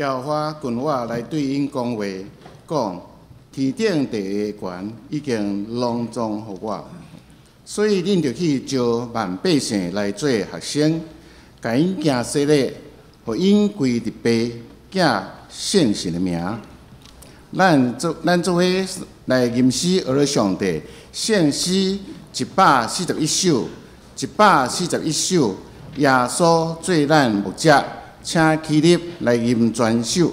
耶和华近我来对𪜶讲话，讲：天顶地下的权已经拢总予我，所以恁著去招万百姓来做学生，共𪜶行洗礼，予𪜶归入父、囝、圣神的名。咱做伙来吟诗学了上帝，圣诗141首，141首，耶稣做咱牧者，请起立来吟全首。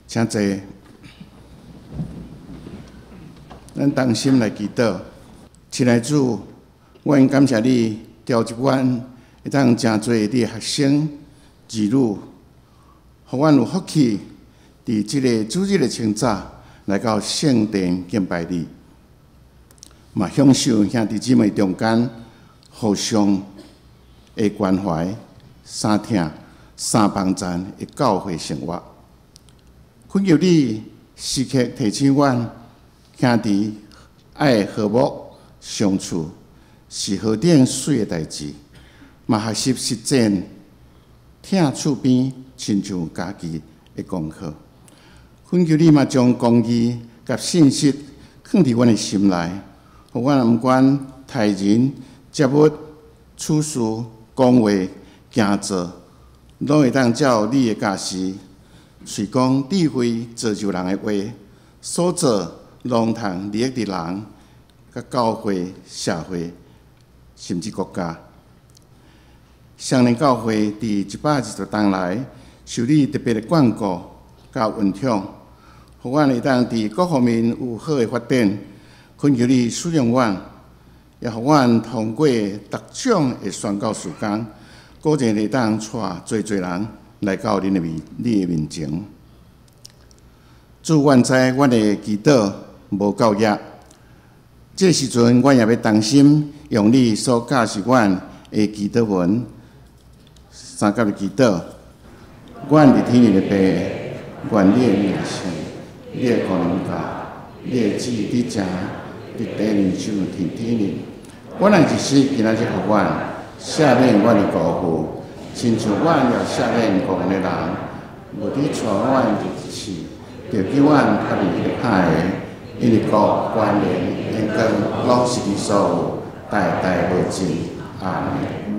请坐。咱同心来祈祷，亲爱的主，阮感谢你召集阮会当成做你的学生、儿女，予阮有福气，伫这个主日的清早来到圣殿敬拜你，嘛享受兄弟姊妹中间互相的关怀、相疼、相帮赞的教会生活。恳求你时刻提醒阮兄弟爱和睦相处是何等媠的代志，嘛学习实践疼厝边亲像家己的功课。恳求你嘛将公义佮信实藏伫阮的心内，予阮毋管待人接物、处事、讲话、行做，拢会当照你的教示。喙讲智慧造就人的话，所做拢通利益伫人、佮教会、社会，甚至国家。双连教会伫120冬来，受你特别的眷顾佮恩宠，予阮会当伫各方面有好的发展。恳求你使用阮，也予阮通过逐种的宣教事工，果真会当带济济人来到恁的面，你的面前。主，阮知阮的祈祷无够额，这时阵，阮也欲同心用你所教示阮的祈祷文，相佮来祈祷。阮伫天顶的父，愿你的名圣，你的国临到，你的旨意伫正，伫地面像伫天顶。阮的一食今仔日予阮，赦免阮的辜负，亲像阮也赦免辜负的人，无伫带阮入试，著救阮脱离彼个歹的，因为国、权能、荣光，拢是你所有，代代无尽。阿们。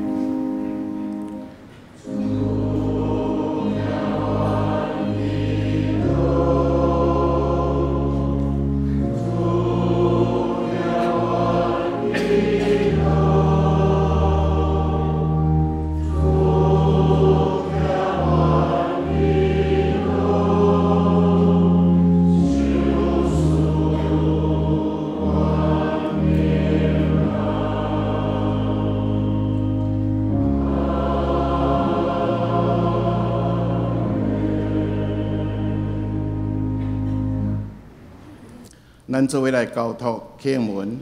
咱做伙来交托启文，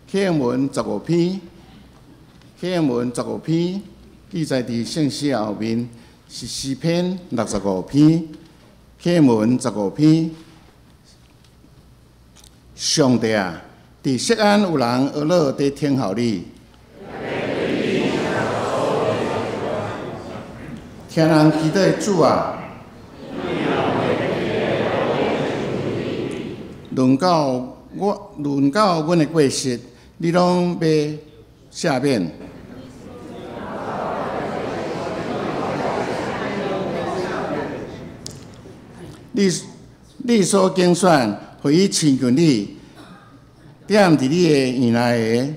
启文十五篇，启文十五篇记载伫圣诗后面是诗篇65篇，启文十五篇。上帝啊，伫锡安有人呵咾伫听候你，听人祈祷的主啊。论到我，论到阮的过失，你拢欲赦免。你所揀選，予伊親近你，踮佇你的院內的。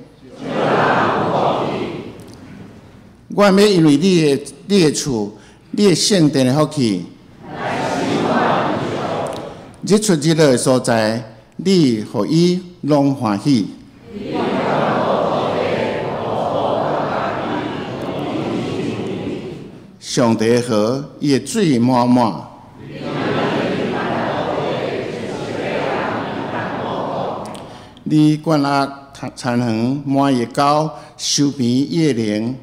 我欲因為你的厝，你的聖殿的福氣，日出日落的所在，你予伊攏歡喜。上帝的河，伊的水滿滿。你管轄田園，滿伊的溝，修平伊的靈。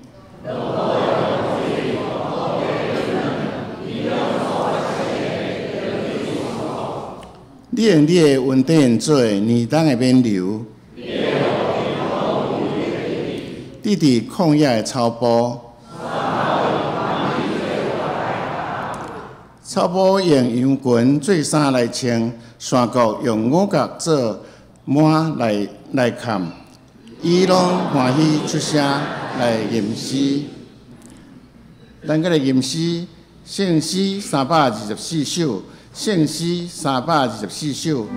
你用你的恩典做年冬的冕旒，你佇曠野的草埔，草埔用羊群做衫來穿，山谷用五穀做幔來崁，伊攏歡喜出聲來吟詩。咱閣來吟詩，聖詩324首，聖詩324首。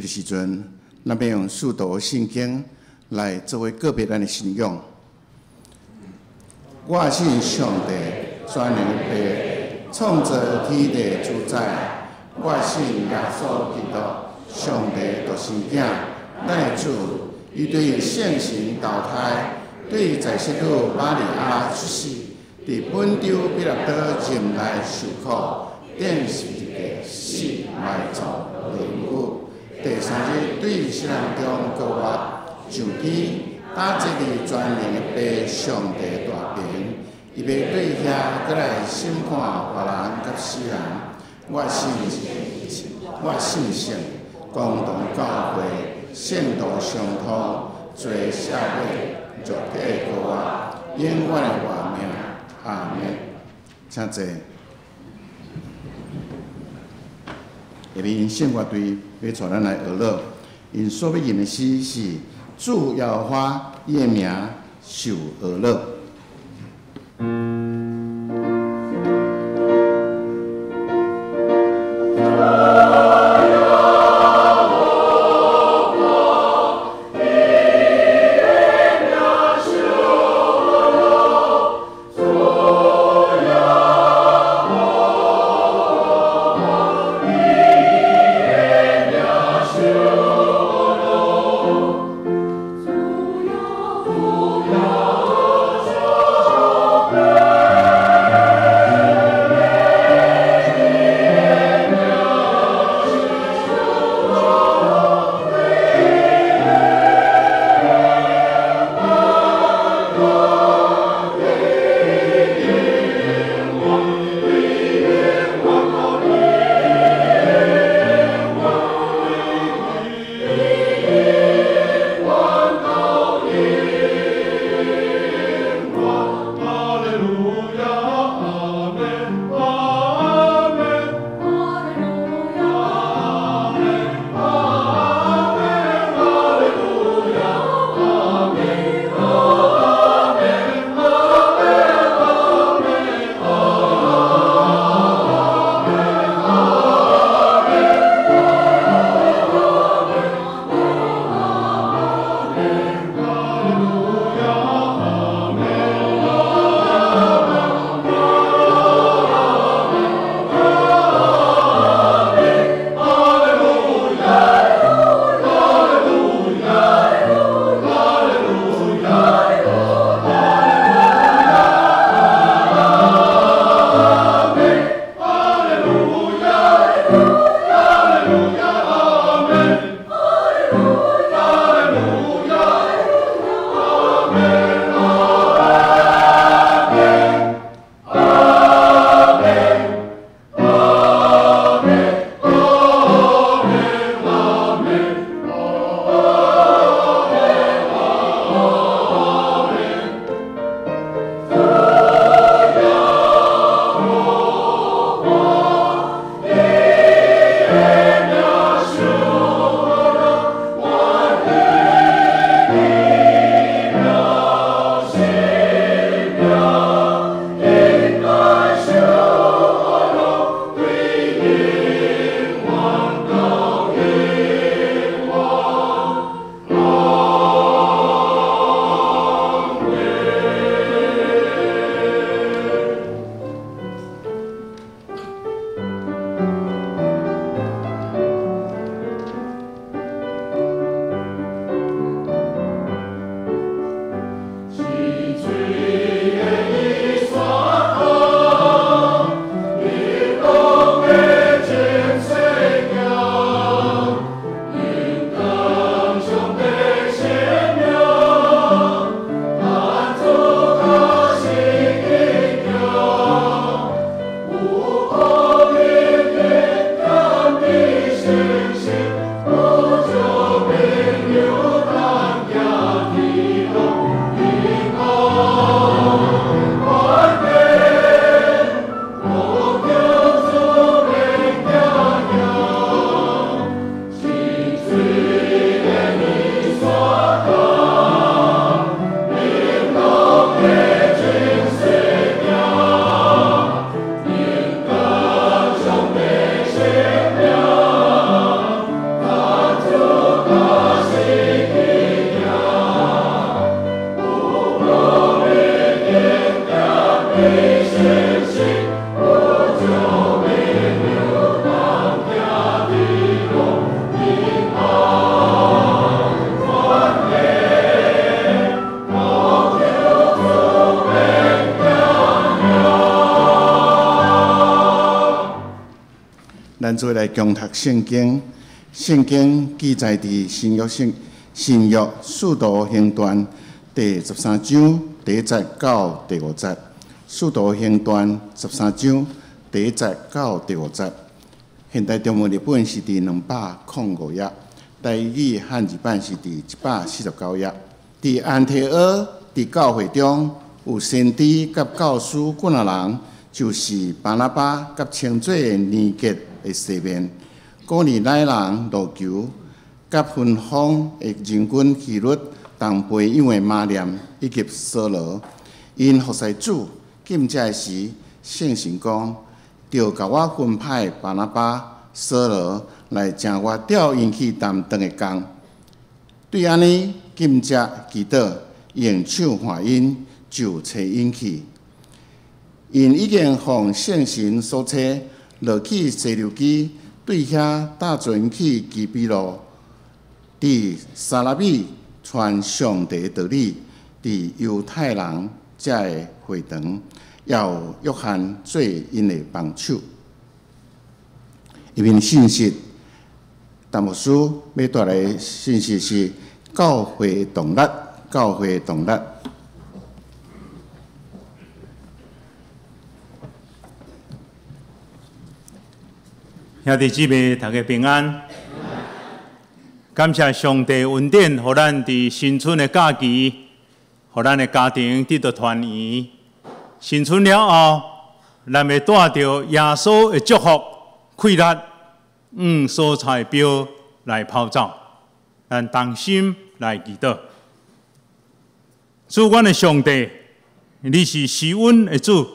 這個時陣，咱欲用四道聖經來作為告別咱的信仰。我信上帝，全能的父，創造天地主宰。我信耶穌基督，上帝獨生囝，咱的主，伊對聖神投胎，對在聖女瑪利亞出世，佇本丟彼拉多任內受苦，釘十字架死埋葬落陰府，第三日對死人中復活，上天，搭坐佇全能的父上帝大爿，伊欲對遐閣來審判活人佮死人。我信聖公同教會，聖徒相通，罪赦免，肉體的復活，永遠的活命。阿們。請坐。下面聖樂隊欲帶咱來學樂，𪜶所欲吟的詩是主耶和華伊的名受呵咾。主耶咱做來共讀聖經，聖經記載佇新約聖新約使徒行傳第十三章第一節到第五節。使徒行傳十三章第一節到第五節。現代中文譯本是佇205頁，台語漢字版是佇149頁。佇安提阿佇教會中有先知佮教師幾若人，就是巴拿巴佮稱做尼革的西面，古利奈人路求，佮芬芳的人君希律同培養的瑪念以及掃羅，𪜶服侍主禁食的時，聖神講：著共我分派巴拿巴、掃羅來成我調𪜶去擔當的工。對按呢禁食祈禱，用手按𪜶，就差𪜶去。𪜶已經奉聖神所差，落去西流基，對遐搭船去基比路，佇撒拉米傳上帝的道理，佇猶太人遮的會堂，也有約翰做𪜶的幫手。伊面信息，陳牧師欲帶來的信息是教會動力，教會動力。兄弟姊妹，大家平安。感謝上帝恩典，予咱佇新春的假期，予咱的家庭得到團圓。新春了後，咱欲帶著耶穌的祝福、氣力，往蔬菜標來跑走。咱同心來祈禱。主，阮的上帝，你是施恩的主，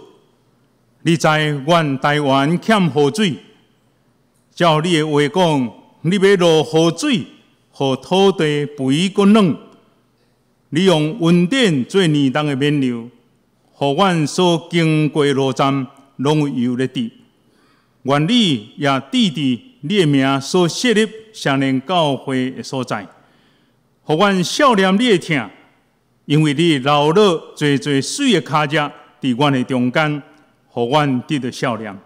你知阮台灣欠雨水，照你的話講，你欲落雨水，予土地肥閣軟。你用恩典做年冬的冕旒，予阮所經過的路站攏有油咧滴。願你也佇佇你的名所設立雙連教會的所在，予阮數念你的疼，因為你流落濟濟水的跤跡佇阮的中間，予阮得著數念。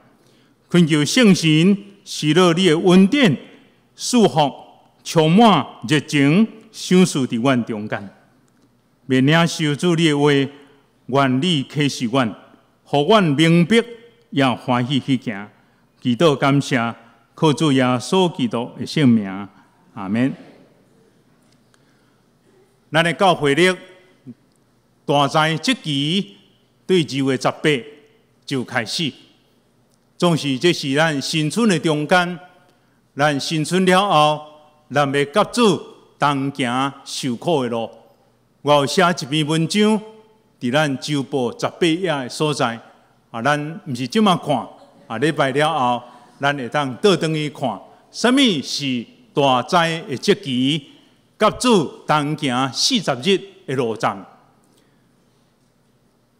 懇求聖神施落你的恩典、祝福，充滿熱情，賞賜佇阮中間。欲領受主你的話，願你啟示阮，予阮明白，也歡喜去行。祈禱感謝，靠主耶穌基督的聖名，阿們。咱的教會曆大災節期對2月18就開始，總是這是咱新春的中間，咱新春了後，咱欲佮主同行受苦的路。我有寫一篇文章，佇咱週報十八頁的所在，啊，咱毋是這馬看，啊，禮拜了後，咱會當倒轉去看，啥物是大災的節期，佮主同行40日的路程。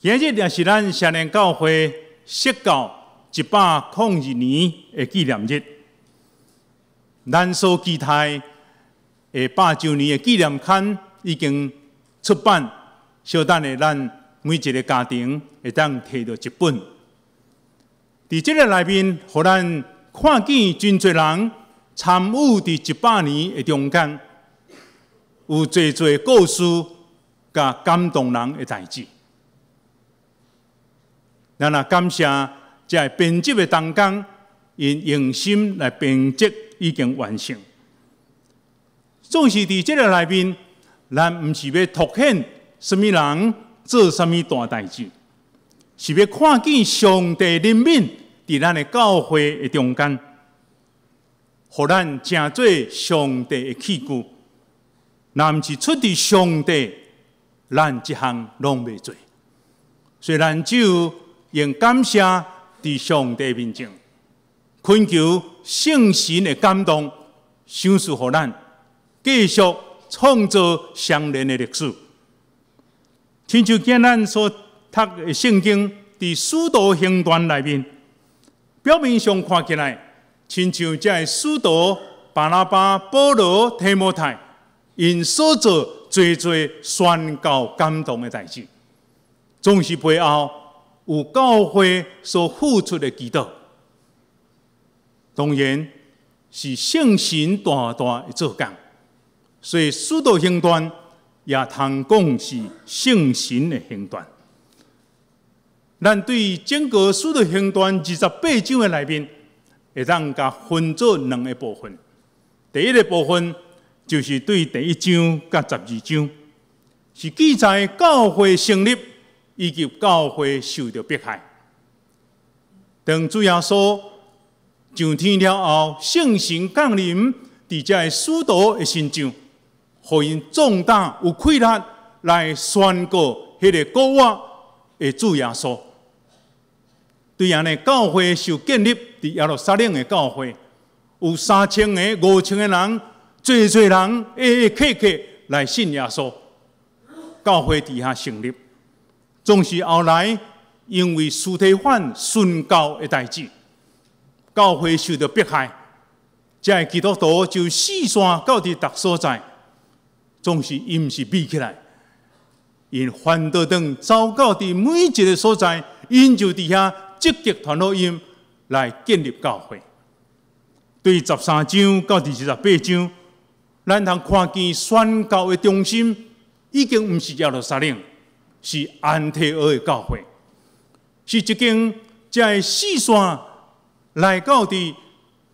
今日也是咱雙連教會設教102年的紀念日，咱所期待的百週年的紀念刊已經出版，小等下咱每一个家庭會當提著一本。佇這个內面，予咱看見真濟人參與佇100年的中間，有濟濟故事佮感動人的代誌。咱也感謝這个編輯的同工，𪜶用心來編輯已經完成。總是佇這个內面，咱毋是欲凸顯啥物人做啥物大代誌，是欲看見上帝憐憫佇咱的教會的中間，予咱成做上帝的器具。若毋是出佇上帝，咱一項攏袂做。所以咱只有用感謝佇上帝面前，懇求聖神的感動，賞賜予咱，繼續創造雙連的歷史。親像今咱所讀的聖經，佇使徒行傳內面，表面上看起來，親像這个使徒巴拿巴、保羅、提摩太，𪜶所做濟濟宣告感動的代誌，總是背後有教會所付出的祈禱。當然是聖神大大的做工，所以使徒行傳也通講是聖神的行傳。咱對整個使徒行傳28章的內面，會當共分做兩个部分。第一个部分就是對第一章佮12章，是記載教會成立以及教會受著迫害。當主耶穌上天了後，聖神降臨佇這个使徒的身上，予𪜶壯膽有氣力來宣告彼个復活的主耶穌。對按呢，教會受建立佇耶路撒冷的教會，有3000个、5000个人，濟濟人會會客客來信耶穌，教會佇遐成立。總是後來因為司提反殉教的代誌，教會受著迫害，這个基督徒就四散到佇逐所在，總是𪜶毋是秘起來，𪜶翻倒轉走到佇每一个所在，𪜶就佇遐積極傳福音來建立教會。對13章到28章，咱通看見宣教的中心已經毋是耶路撒冷，是安提阿的教會，是一間這个四散來到佇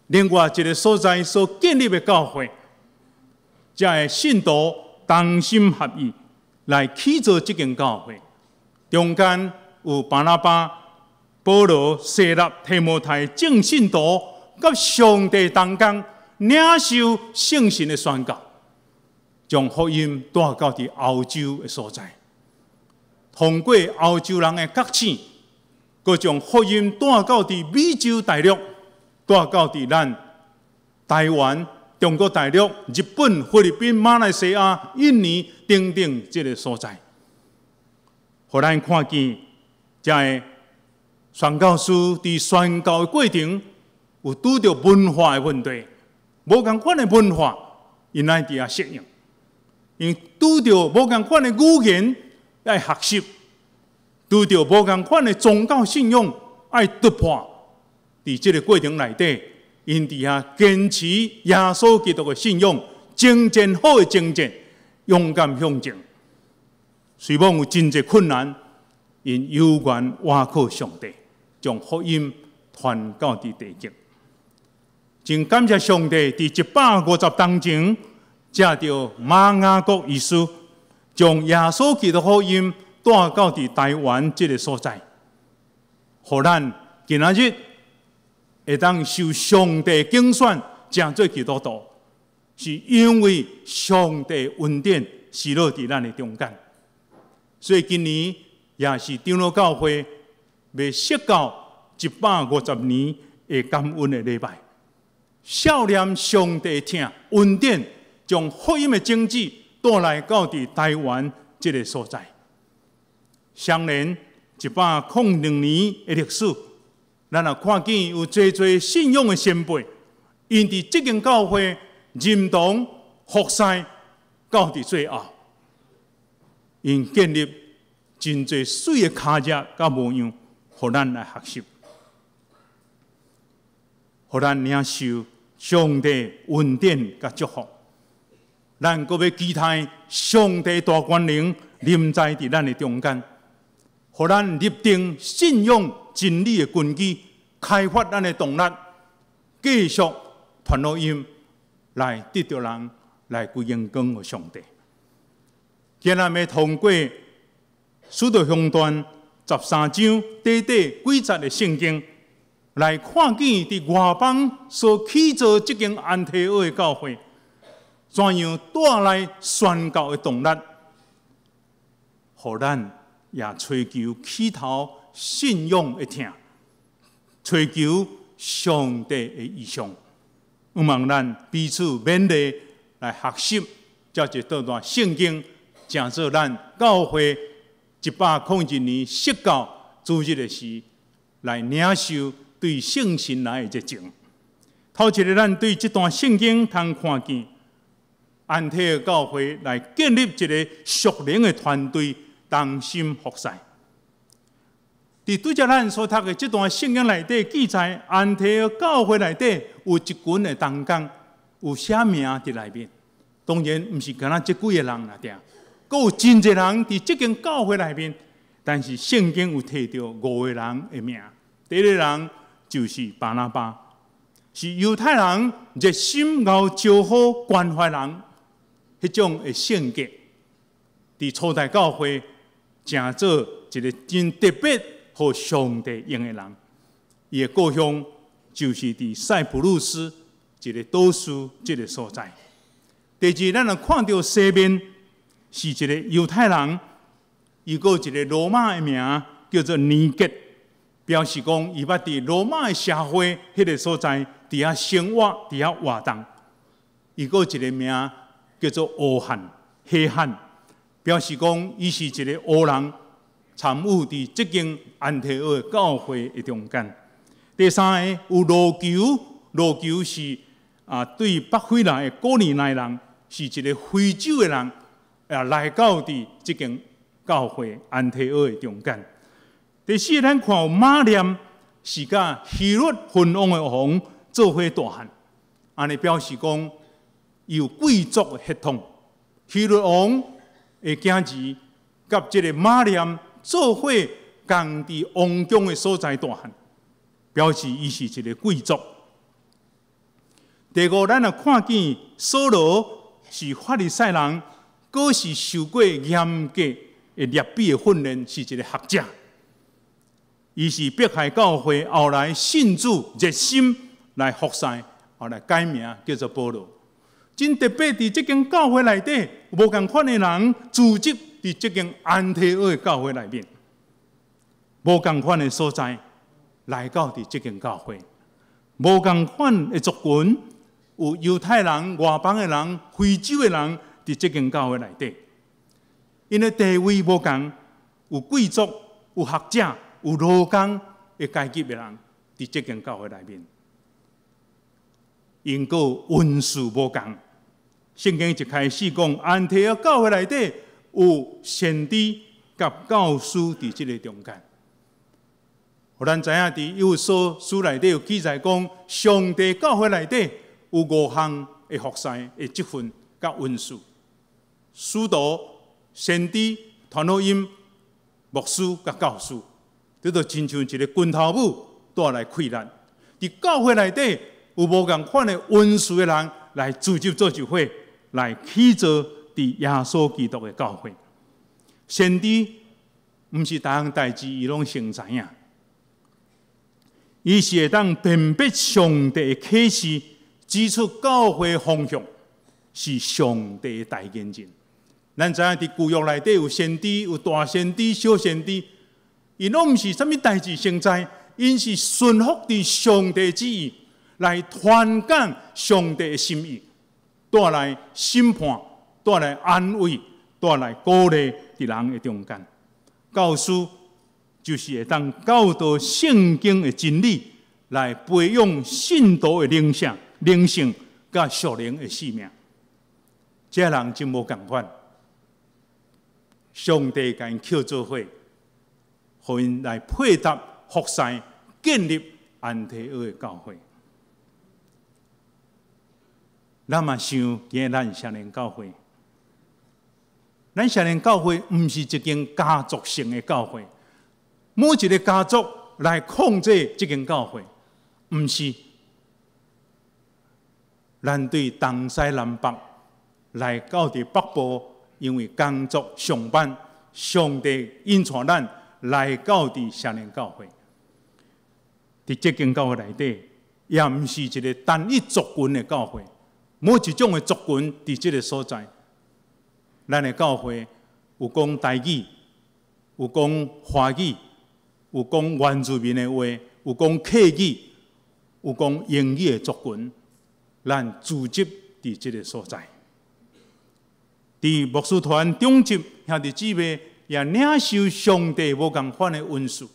另外一个所在所建立的教會，這个信徒同心合意來起造這間教會，中間有巴拿巴、保羅、西拉、提摩太眾信徒，佮上帝同工，領受聖神的宣教，將福音帶到佇歐洲的所在，通過歐洲人的覺醒，閣將福音帶到佇美洲大陸，帶到佇咱台灣、中國大陸、日本、菲律賓、馬來西亞、印尼等等這个所在，予咱看見這个宣教師佇宣教的過程有拄著文化的問題，無仝款的文化，𪜶愛佇遐適應；𪜶拄著無仝款的語言愛學習，拄著無仝款的宗教信仰愛突破。佇這个過程內底，𪜶佇遐堅持耶穌基督的信仰，征戰好的征戰，勇敢向前。雖罔有真濟困難，𪜶猶原倚靠上帝，將福音傳到佇地極。真感謝上帝，佇150冬前，藉著馬雅各醫師，將耶穌基督福音帶到佇台灣這个所在，予咱今仔日會當受上帝揀選，成做基督徒，是因為上帝恩典施落佇咱的中間。所以今年也是長老教會欲釋教150年的感恩的禮拜，數念上帝疼恩典，將福音的種子帶來到佇台灣這个所在。相連102年的歷史，咱也看見有濟濟信仰的先輩，𪜶佇這間教會認同服侍到佇最後，𪜶建立真濟媠的跤跡佮模樣，予咱來學習，予咱領受上帝恩典佮祝福。咱閣欲期待上帝大權能臨在佇咱的中間，予咱立定信仰真理的根基，開發咱的動力，繼續傳福音來得著人來歸榮光予上帝。今仔日欲通過使徒行傳13章短短幾節的聖經，來看見佇外邦所起造這間安提阿的教會，怎樣帶來宣教的動力，予咱也追求起頭信仰的疼，追求上帝的異象，向望咱彼此勉勵來學習，這一段段聖經，成做咱教會102年釋教主日的時，來領受對聖神來的熱情。頭一个，咱對這段聖經通看見，安提阿教會來建立一个屬靈的團隊，同心服侍。佇拄才咱所讀的這段聖經內底記載，安提阿教會內底有一群的同工，有寫名佇內面。當然毋是干焦這幾个人爾定，閣有真濟人佇這間教會內面。但是聖經有提著五个人的名，第一个人就是巴拿巴，是猶太人熱心𠢕招呼關懷人彼種的性格，佇初代教會成做一个真特別予上帝用的人。伊的故鄉就是佇塞浦路斯一个島嶼這个所在。第二，咱若看著西面是一个猶太人，伊閣有一个羅馬的名叫做尼結，表示講伊捌佇羅馬的社會彼个所在，佇遐生活，佇遐活動。伊閣有一个名叫做烏漢、黑漢，表示講伊是一个烏人，參與佇這間安提阿的教會的中間。第三个有路求，路求是對北非來的古利奈人，是一个非洲的人，也來到佇這間教會安提阿的中間。第四个，咱看有馬念是佮希律芬王的王做伙大漢，按呢表示講伊有貴族的血統。希律王的囝兒佮這个馬念做伙仝佇王宮的所在大漢，表示伊是一个貴族。第五，咱若看見掃羅是法利賽人，閣是受過嚴格的律比的訓練，是一个學者。伊是迫害教會，後來信主熱心來服侍，後來改名叫做保羅。真特別，佇這間教會內底，無仝款的人聚集佇這間安提阿的教會內面，無仝款的所在來到佇這間教會，無仝款的族群，有猶太人、外邦的人、非洲的人，佇這間教會內底，𪜶的地位無仝，有貴族、有學者、有勞工的階級的人，佇這間教會內面，𪜶閣恩賜無仝。聖經一開始講，安提阿教會內底有先知佮教師佇這个中間。予咱知影佇以弗所書內底有記載講，上帝教會內底有五項的服侍的職分佮恩賜：使徒、先知、傳福音、牧師佮教師。這就親像一个拳頭母帶來氣力。佇教會內底有無仝款的恩賜的人來組織做一伙，來起造佇耶穌基督的教會。先知毋是逐項代誌伊攏先知影，伊是會當辨別上帝的啟示，指出教會方向，是上帝的代言人。咱知影佇舊約內底有先知，有大先知、小先知，𪜶攏毋是啥物代誌先知，𪜶是順服佇上帝旨意來傳講上帝的心意，帶來審判，帶來安慰，帶來鼓勵佇人的中間。教師就是會當教導聖經的真理，來培養信徒的靈性、靈性佮屬靈的生命。這人真無仝款，上帝共𪜶抾做伙，予𪜶來配搭服侍，建立安提阿的教會。咱嘛想，今日咱少年教會，咱少年教會毋是一間家族性的教會，每一个家族來控制這間教會，毋是。咱對東西南北來到佇北部，因為工作上班，上帝引帶咱來到佇少年教會。佇這間教會內底，也毋是一个單一族群的教會，每一種的族群佇這个所在，咱的教會有講台語，有講華語，有講原住民的話，有講客語，有講英語的族群，咱聚集佇這个所在。佇牧師團長執兄弟姊妹也領受上帝無仝款的恩賜。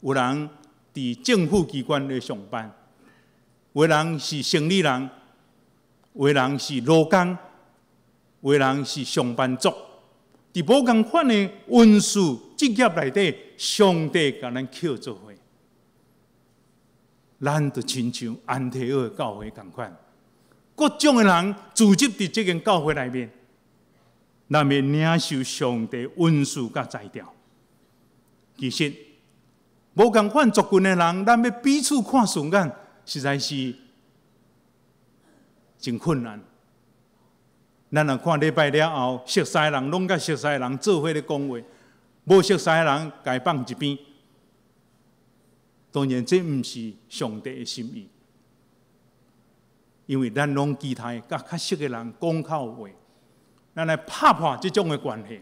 有人佇政府機關咧上班，有人是生理人，有人是勞工，有人是上班族，佇無仝款的恩賜職業內底，上帝共咱抾做伙，咱就親像安提阿的教會仝款，各種的人聚集佇這間教會內面，咱欲領受上帝恩賜佮才調。其實無仝款族群的人，咱欲彼此看順眼，實在是真困難。咱若看禮拜了後，熟似人攏佮熟似人做伙咧講話，無熟似人共伊放一邊。當然，這毋是上帝的心意，因為咱攏期待佮較熟的人講較有話，咱來拍破這種的關係，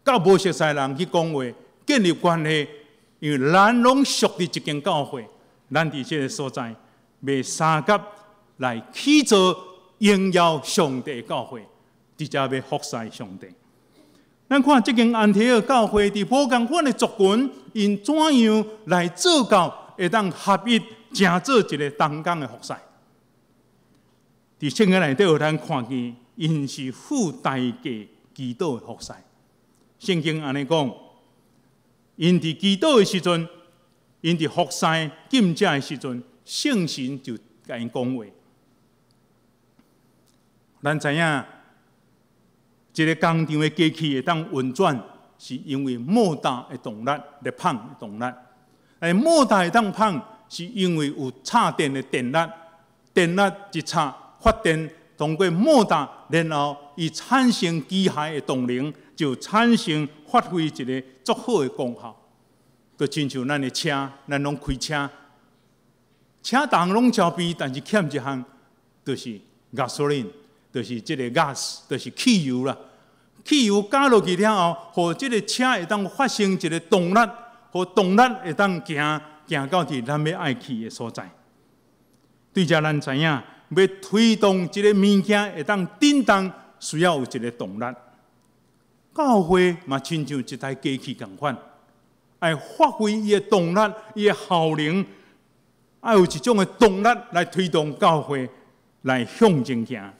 佮無熟似人去講話，建立關係，因為咱攏屬佇一間教會，咱佇這个所在，欲相佮來起造榮耀上帝的教會，直接欲服侍上帝。咱看這間安提阿教會佇無仝款的族群，𪜶怎樣來做到會當合一，成做一个同工的服侍。佇聖經內底，予咱看見，𪜶是付代價祈禱的服侍。聖經按呢講，𪜶佇祈禱的時陣，𪜶佇服侍禁食的時陣，聖神就共𪜶講話。咱知影，一个工廠的機器會當運轉，是因為摩打的動力咧膨的動力。哎，摩打會當膨，是因為有插電的電力，電力一插發電，通過摩打，然後伊產生機械的動能，就產生發揮一个足好的功效。就親像咱的車，咱攏開車，車逐項攏齊備，但是欠一項，就是 gasoline，就是這个 gas，就是汽油啦。汽油加落去了後，予這个車會當發生一个動力，予動力會當行行到佇咱欲愛去的所在。對這咱知影，欲推動這个物件會當振動，需要有一个動力。教會嘛，親像一台機器仝款，愛發揮伊的動力、伊的效能，愛有一種的動力來推動教會來向前行。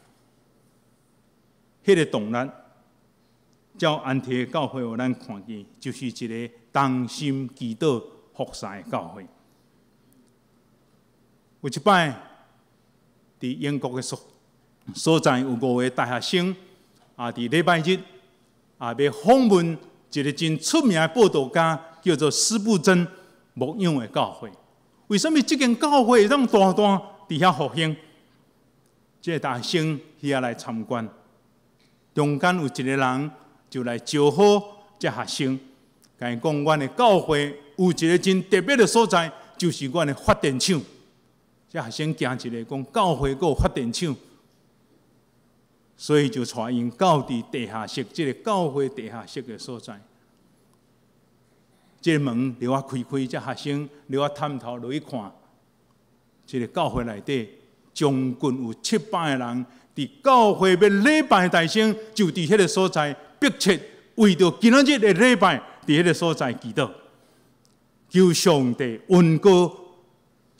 彼个動力，照安提阿教會，予咱看見，就是一个同心祈禱服侍的教會。有一擺，佇英國的所在有五个大學生，啊，佇禮拜日啊，欲訪問一个真出名的佈道家，叫做司布真牧養的教會。為啥物這間教會會當大大佇遐復興？這个大學生去遐來參觀，中間有一个人就來招呼這學生，共伊講：阮的教會有一个真特別的所在，就是阮的發電廠。這學生驚一下，講教會閣有發電廠，所以就帶𪜶到佇地下室，這个教會地下室的所在。這个門予仔開開，這學生予仔探頭落去看，這个教會內底將近有700个人，佇教會欲禮拜大聲，就佇彼个所在迫切為著今仔日的禮拜，佇彼个所在祈禱，求上帝恩膏。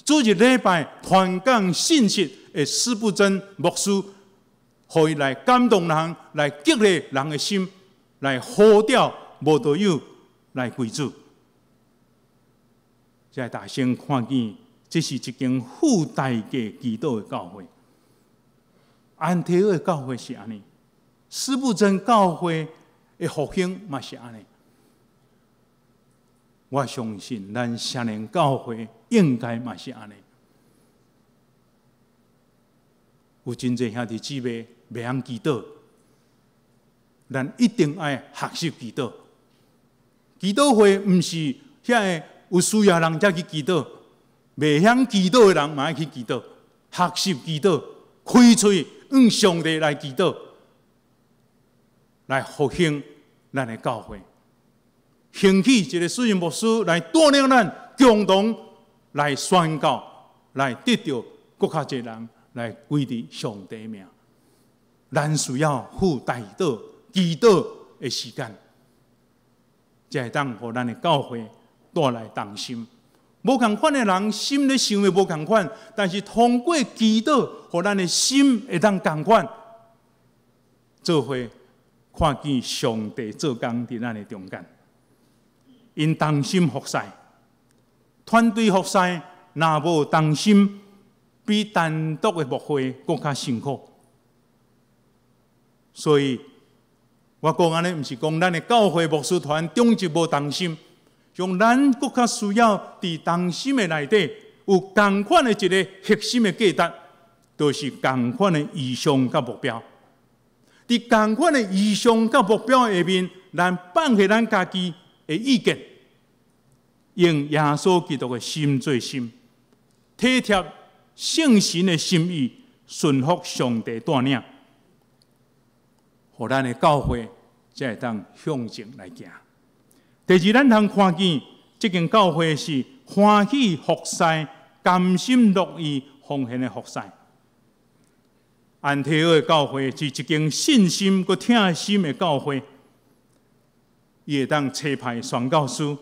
主日禮拜傳講信息的司布真牧師，予伊來感動人，來激勵人的心，來呼召慕道友來歸主。這大聲看見，這是一間付代價祈禱的教會。安提阿的教會是按呢，司布真教會的復興嘛是按呢。我相信咱聖靈教會應該嘛是按呢。有真濟兄弟姊妹袂曉祈禱，咱一定愛學習祈禱。祈禱會毋是遐個有需要人才去祈禱，袂曉祈禱的人嘛愛去祈禱，學習祈禱，開喙向上帝來祈禱，來復興咱的教會。興起一个主任牧師來帶領咱共同來宣告，來得著閣較濟人來歸佇上帝名。咱需要付代禱、祈禱的時間，才會當予咱的教會帶來同心。無仝款的人心咧想的無仝款，但是通過祈禱，予咱的心會當仝款，做伙看見上帝做工佇咱的中間，𪜶同心服侍，團隊服侍，若無同心，比單獨的牧會閣較辛苦。所以，我講按呢，毋是講咱的教會牧師團長執無同心，像咱閣較需要佇同心的內底有仝款的一个核心的價值，就是仝款的異象佮目標。佇仝款的異象佮目標下面，咱放下咱家己的意見，用耶穌基督的心做心，體貼聖神的心意，順服上帝帶領，予咱的教會才會當向前來行。第二，咱通看見這間教會是歡喜服侍、甘心樂意奉獻的服侍。安提阿的教會是一間信心閣疼心的教會，伊會當差派宣教師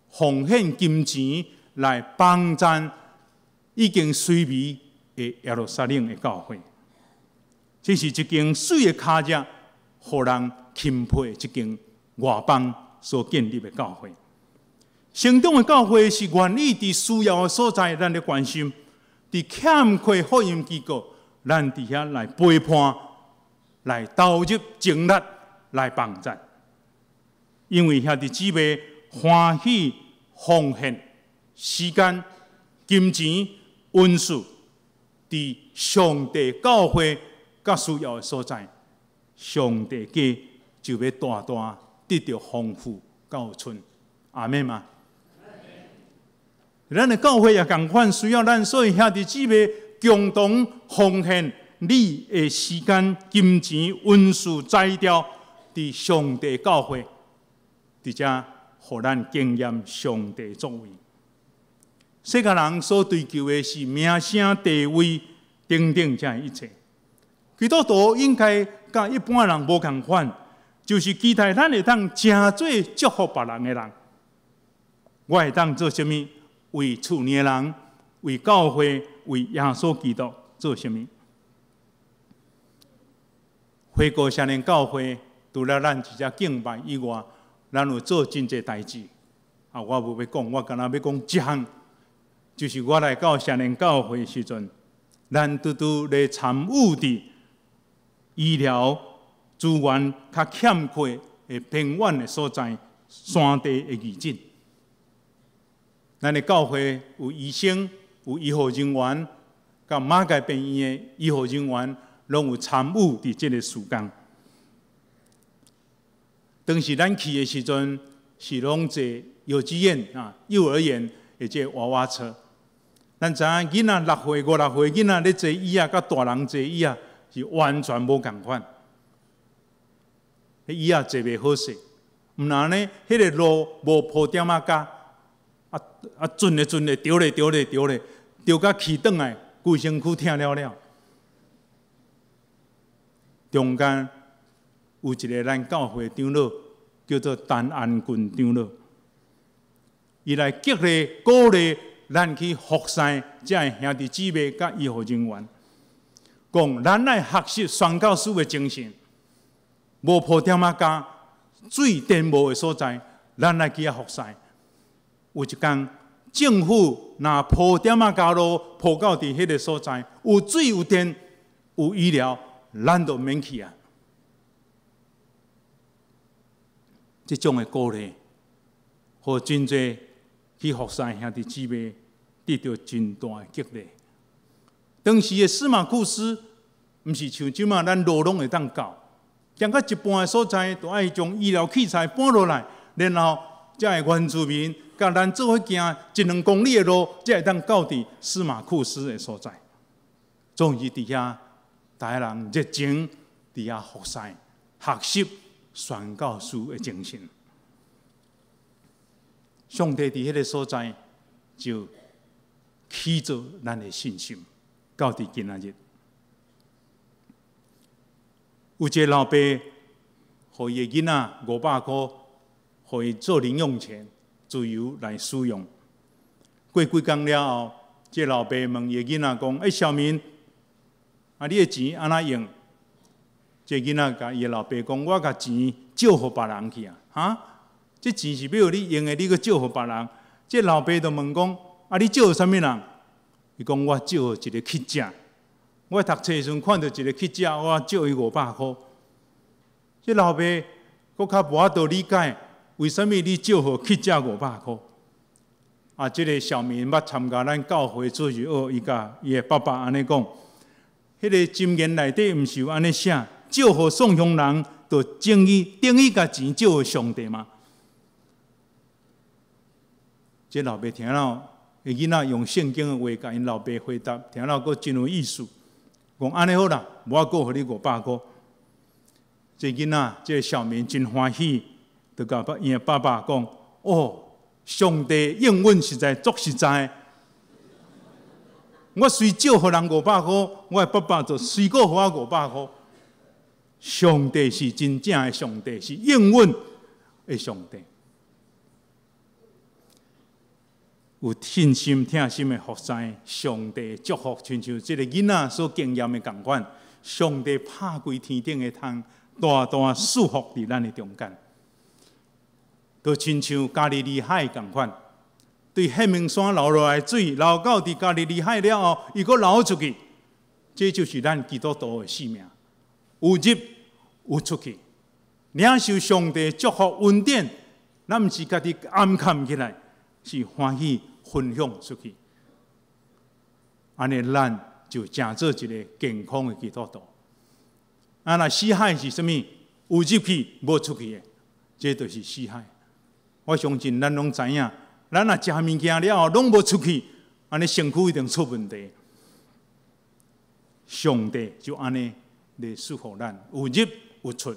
奉獻金錢來幫贊已經衰微的耶路撒冷的教會。這是一間媠的跤跡，予人欽佩的一間外邦所建立的教會。成長的教會是願意佇需要的所在，咱咧關心；佇欠缺福音機構，咱佇遐來陪伴、來投入精力來幫贊。因為兄弟姊妹歡喜奉獻時間、金錢、恩賜，佇上帝教會較需要的所在，上帝家就欲大大得著豐富夠春。阿們嗎？咱的教會也仝款需要咱所有兄弟姊妹共同奉獻你的時間、金錢、恩賜、才調，佇上帝教會，佇遮予咱經驗上帝作為。世界人所追求的是名聲、地位等等這一切。基督徒應該佮一般人無仝款，就是期待咱會當成做祝福別人的人。我會當做啥物？為厝內的人，為教會，為耶穌基督做啥物？回顧少年教會，除了咱直接敬拜以外，咱有做真濟代誌。啊，我無欲講，我干焦欲講一項，就是我來到少年教會時陣，咱拄拄咧參與佇醫療資源較欠缺的偏遠的所在，山地的義診。咱的教會有醫生、有醫護人員，佮馬偕病院的醫護人員，攏有參與佇這個事工。當時咱去的時陣，是攏坐幼稚園啊、幼兒園的這個娃娃車。咱知影囡仔6歲、五六歲囡仔咧坐椅仔，佮大人坐椅仔是完全無仝款。彼椅仔坐袂好勢，毋但呢，彼個路無鋪點仔膠，啊啊，震咧震咧，著咧著咧著咧，著甲去轉來，規身軀疼了了。中間有一个咱教會長老，叫做陳安軍長老，伊來激勵鼓勵咱去服侍遮个兄弟姊妹佮醫護人員，講咱愛學習宣教師的精神，無鋪點仔膠，水電無的所在，咱來去遐服侍。有一工，政府若鋪點仔膠路鋪到佇彼个所在，有水有電有醫療，咱就免去啊。這種的鼓勵，予真濟去服侍兄弟姊妹得著真大的激勵。當時的司馬庫斯，毋是像這馬咱路攏會當到，行到一半的所在，就愛將醫療器材搬落來，然後才會原住民佮咱做伙行一兩公里的路，才會當到佇司馬庫斯的所在。總是佇遐，逐个人熱情佇遐服侍、學習宣教師的精神。上帝佇彼个所在就起造咱的信心，到佇今仔日。有一个老爸，予伊的囡仔500箍，予伊做零用錢，自由來使用。過幾工了後，這個老爸問伊的囡仔講：“欸，小明，啊，你的錢按怎用？”這囡仔共伊的老爸講：我共錢借予別人去啊！哈？這錢是欲予你用的，你閣借予別人？這老爸就問講：啊，你借予啥物人？伊講：我借予一个乞食。我讀冊時陣看著一个乞食，我借伊500箍。這老爸閣較無法度理解，為啥物你借予乞食五百箍？啊，這个小明捌參加咱教會主日學，伊共伊的爸爸按呢講：彼个箴言內底毋是有按呢寫，借予散凶人，就等於共錢借予上帝嗎？這老爸聽了，伊囡仔用聖經的話共𪜶老爸回答，聽了閣真有意思。講按呢好啦，我閣予你五百箍。這囡仔，這个小明真歡喜，就共𪜶的爸爸講：哦，上帝應允實在足實在。我隨借予人五百箍，我的爸爸就隨閣予我五百箍。上帝是真正的上帝，是應允的上帝。有信心、疼心的服侍，上帝祝福，親像這个囡仔所經驗的仝款，上帝拍開天頂的窗，大大賜福佇咱的中間。就親像加利利海仝款，對黑門山流落來水，流到佇加利利海了後，伊閣流出去，這就是咱基督徒的使命。有入有出去，領受上帝祝福恩典，咱毋是家己掩藏起來，是歡喜分享出去。按呢，咱就成做一个健康的基督徒。啊，若死海是啥物？有入去無出去的，這就是死海。我相信咱攏知影，咱若食物件了後攏無出去，按呢身軀一定出問題。上帝就按呢來祝福咱，有入有出。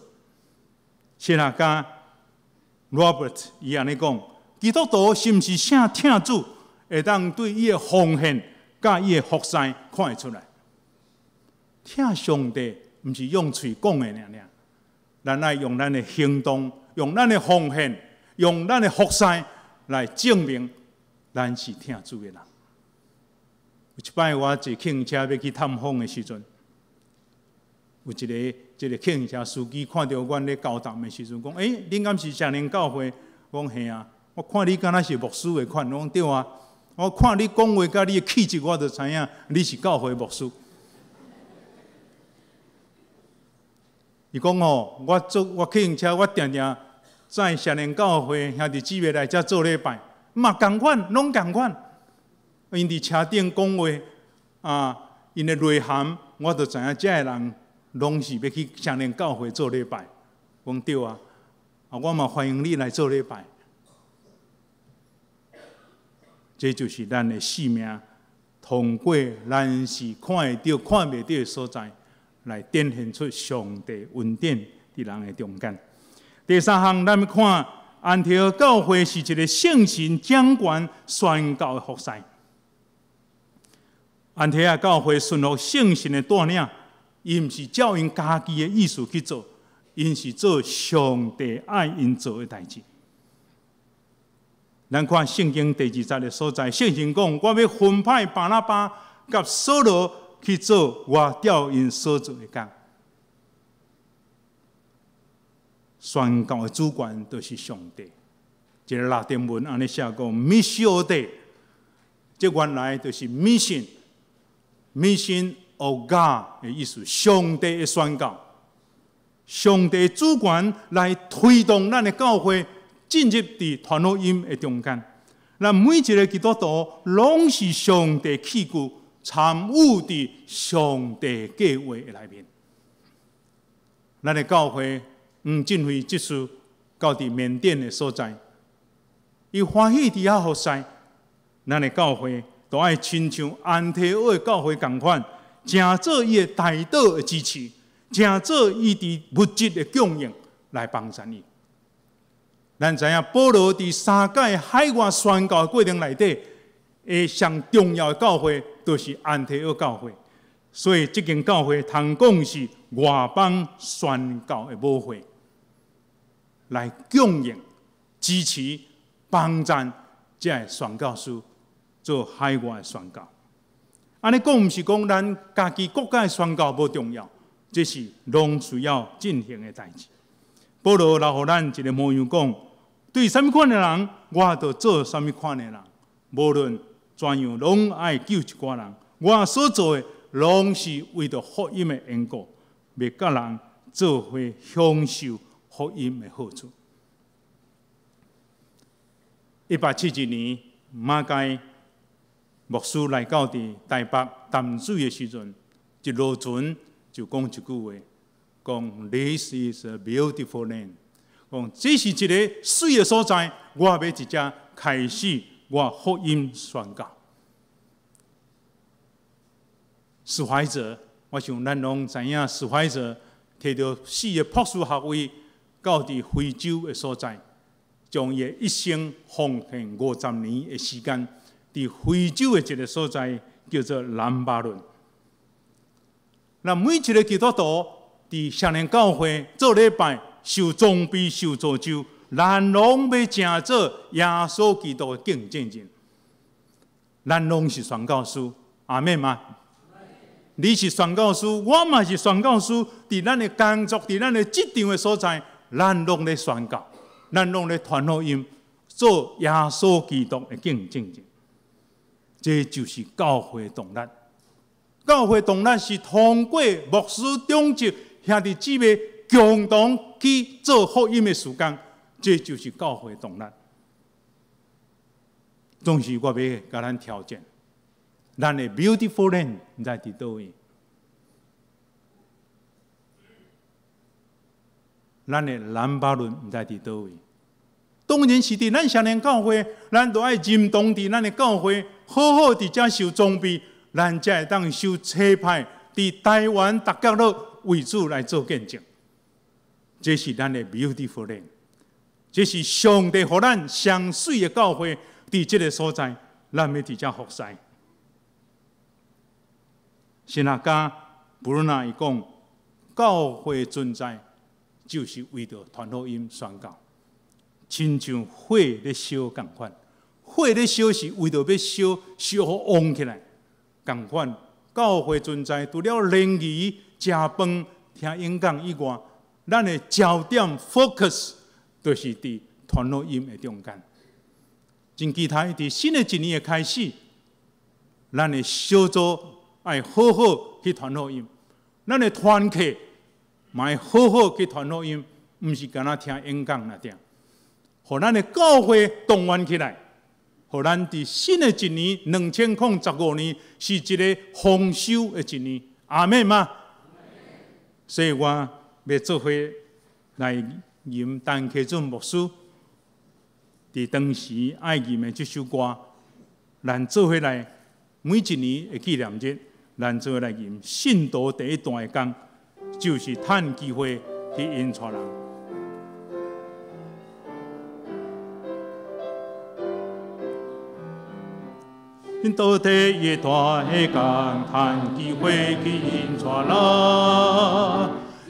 神學家 Robert 伊按呢講，基督徒是毋是聖疼主，會當對伊的奉獻佮伊的服侍看會出來。疼上帝毋是用喙講的爾爾，咱愛用咱的行動，用咱的奉獻，用咱的服侍來證明咱是疼主的人。有一擺我坐客運車欲去探訪的時陣，有一个這个客運車司機看著阮咧交談的時陣，講：欸，恁敢是聖靈教會？我講嘿啊，我看你敢若是牧師的款，我講對啊。我看你講話佮你的氣質，我就知影你是教會牧師。伊講吼，我坐我客運車，我定定載聖靈教會兄弟姊妹來遮做禮拜，嘛仝款，攏仝款。𪜶佇車頂講話啊，𪜶的內涵，我就知影遮的人攏是欲去聖靈教會做禮拜。講對啊，啊，我嘛歡迎你來做禮拜。這就是咱的使命，通過咱是看會著、看袂著的所在，來展現出上帝恩典佇人的中間。第三項，咱欲看安提阿教會是一个聖神掌權宣教的服侍。安提阿教會順服聖神的帶領，伊毋是照𪜶家己的意思去做，𪜶是做上帝愛𪜶做的代誌。咱看聖經第二節的所在，聖神講：我欲分派巴拿巴佮掃羅去做我調𪜶所做的工。宣教的主權就是上帝。一个拉丁文按呢寫講，Missio Dei，這原來就是 mission，mission of God 的意思，上帝的宣教，上帝主權來推動咱的教會進入佇傳福音的中間。咱每一个基督徒攏是上帝器具，參與佇上帝計劃的內面。咱的教會黃振輝執事到佇緬甸的所在，伊歡喜佇遐服侍。咱的教會都愛親像安提阿的教會仝款，誠做伊的代禱的支持，誠做伊佇物質的供應來幫助伊。咱知影保羅佇三屆海外宣教的過程內底，的上重要的教會就是安提阿教會，所以這間教會通講是外邦宣教的母會，來供應、支持、幫助這个宣教師做海外的宣教。按呢講，毋是講咱家己國家的宣教無重要，這是攏需要進行的代誌。保羅留予咱一個模樣講，對啥物款的人，我就做啥物款的人。無論怎樣，攏愛救一寡人。我所做的，攏是為著福音的緣故，欲佮人做伙享受福音的好處。171年，馬偕牧師來到佇台北淡水的時陣，一落船就講一句話，講 This is a beautiful land，講這是一个媠的所在，我欲佇遮開始我福音宣教。史懷哲，我想咱攏知影，史懷哲提著四个博士學位到佇非洲的所在，將伊的一生奉獻50年的時間，佇非洲的一个所在叫做南巴倫。那每一个基督徒佇少年教會做禮拜、受裝備、受造就，咱攏欲成做耶穌基督的見證人。咱攏是宣教師，阿們嗎？你是宣教師，我嘛是宣教師。佇咱的工作，佇咱的職場的所在，咱攏咧宣教，咱攏咧傳福音，做耶穌基督的見證人。這就是教會動力。教會動力是通過牧師長執兄弟姊妹共同去做福音的事工，這就是教會動力。總是我欲共咱挑戰，咱的 beautiful land 毋知佇佗位？咱的南巴倫毋知佇佗位？當然是佇咱少年教會，咱都愛認同佇咱的教會，好好佇遮受裝備，咱才會當受差派，佇台灣逐角落為主來做見證。這是咱的 beautiful land，這是上帝予咱上媠的教會，佇這个所在，咱欲佇遮服侍。神學家布魯納伊講，教會存在就是為著傳福音宣教，親像火咧燒仝款，火咧燒是為著欲燒，燒予旺起來。仝款教會存在，除了聯誼、食飯、聽演講以外，咱的焦點 focus 就是佇傳福音的中間。真期待佇新的一年的開始，咱的小組愛好好去傳福音，咱的團契嘛愛好好去傳福音，毋是干焦聽演講爾爾。予咱的教會動員起來，予咱佇新的一年2015年是一个豐收的一年，阿們嗎？所以我欲做伙來吟陳啟俊牧師佇當時愛吟的這首歌，咱做伙來每一年的紀念日，咱做伙來吟信徒第一大的工，就是趁機會去引帶人。信徒第一大的工，趁機會去引帶人，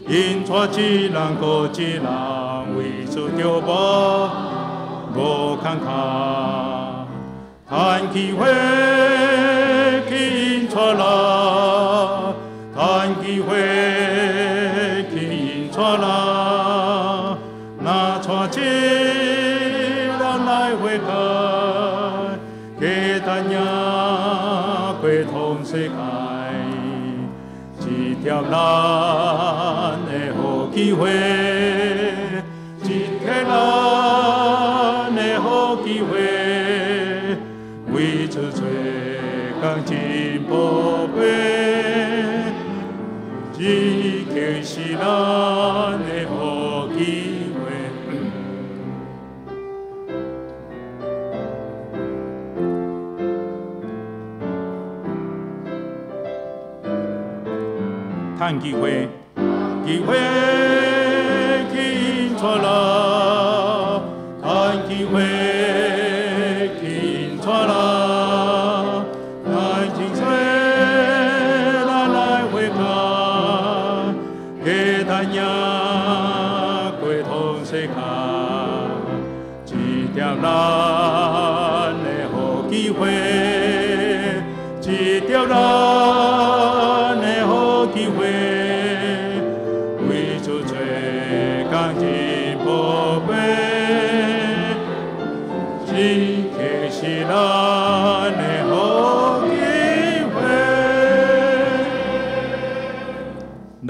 引帶一人閣一人，為主著無無坎坷。趁機會去引帶人，趁機會去引帶人，若帶一人來悔改，加單贏過通世界，一條咱的好機會，一天咱的好機會，為主做工真寶貴，這就是咱的好機會。趁機會，機會去引帶人，趁機會去引帶人，趁青春咱來悔改，加單贏過通世界，這點咱的好機會，這點咱的好機會，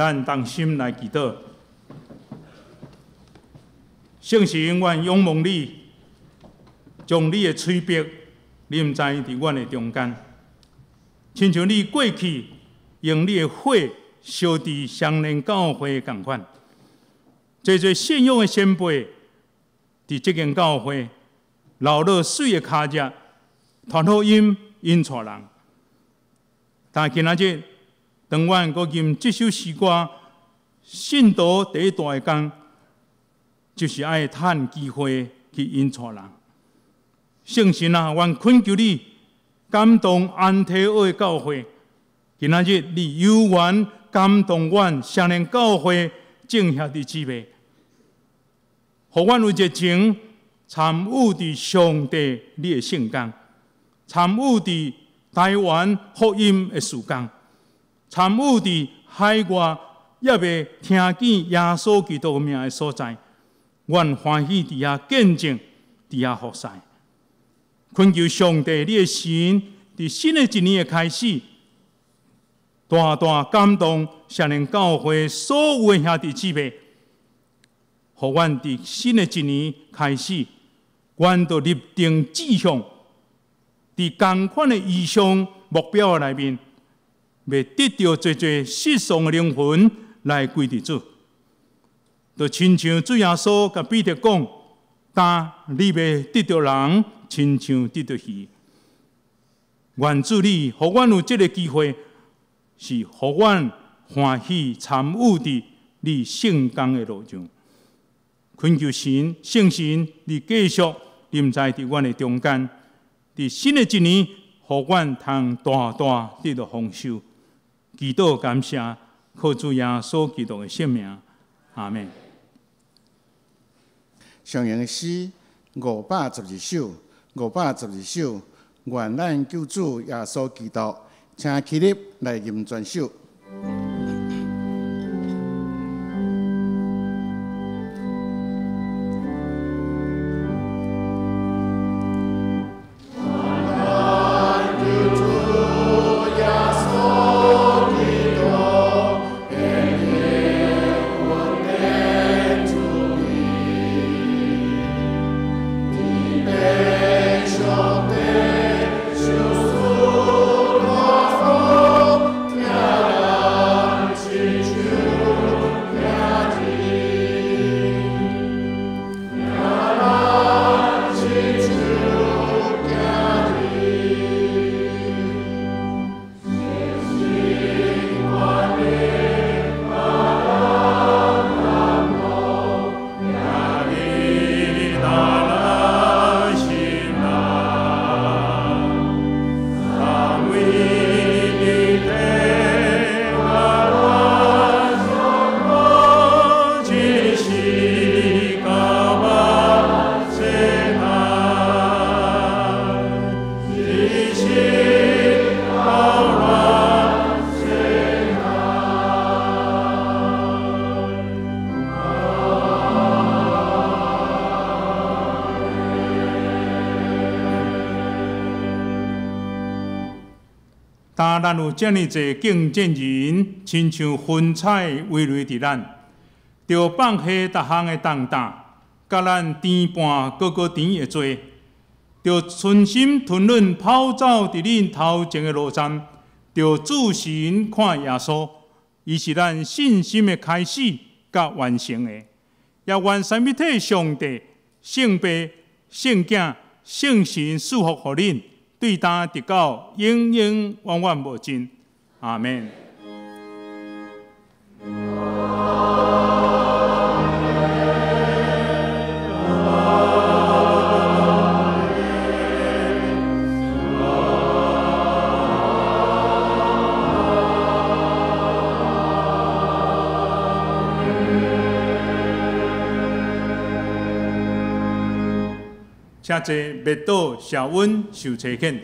咱同心來祈禱。聖神，阮仰望你，將你的喙筆臨在佇阮的中間，親像你過去用你的火燒佇雙連教會仝款。濟濟信仰的先輩佇這間教會留落水的跤跡，傳福音引帶人。但今仔日，當阮閣吟這首詩歌，信徒第一大的工，就是愛趁機會去引帶人。聖神啊，阮懇求你感動安提阿的教會。今仔日你有緣感動阮雙連教會眾兄弟姊妹，予阮有熱情參與佇上帝你的聖工，參與佇台灣福音的事工，參與佇海外猶未聽見耶穌基督名的所在，阮歡喜佇遐見證，佇遐服侍。懇求上帝你的神，佇新的一年的開始，大大感動雙連教會所有的兄弟姊妹，予阮佇新的一年開始，阮就立定志向，佇仝款的異象目標的內面，欲得著濟濟失喪的靈魂來歸佇主。就親像主耶穌共彼得講：當你欲得著人，親像得著魚。願主你，予阮有這个機會，是予阮歡喜參與佇你聖工的路上。懇求神、聖神，你繼續臨在佇阮的中間，佇新的一年，予阮通大大得著豐收。祈禱感謝，靠主耶穌基督的聖名，阿們。上行的詩512首，512首，願咱救主耶穌基督，請起立來吟全首。當咱有遮爾濟見證人，親像雲彩圍圍佇咱，著放下逐項的重擔，佮咱甜半閣閣甜的罪，著存心吞忍跑走佇恁頭前的路站，著注神看耶穌，伊是咱信心的開始佮完成的。也願三位一體上帝、聖父、聖囝、聖神賜福予恁。對今直到永永遠遠無盡，阿們。請坐，默禱、謝恩、受差遣。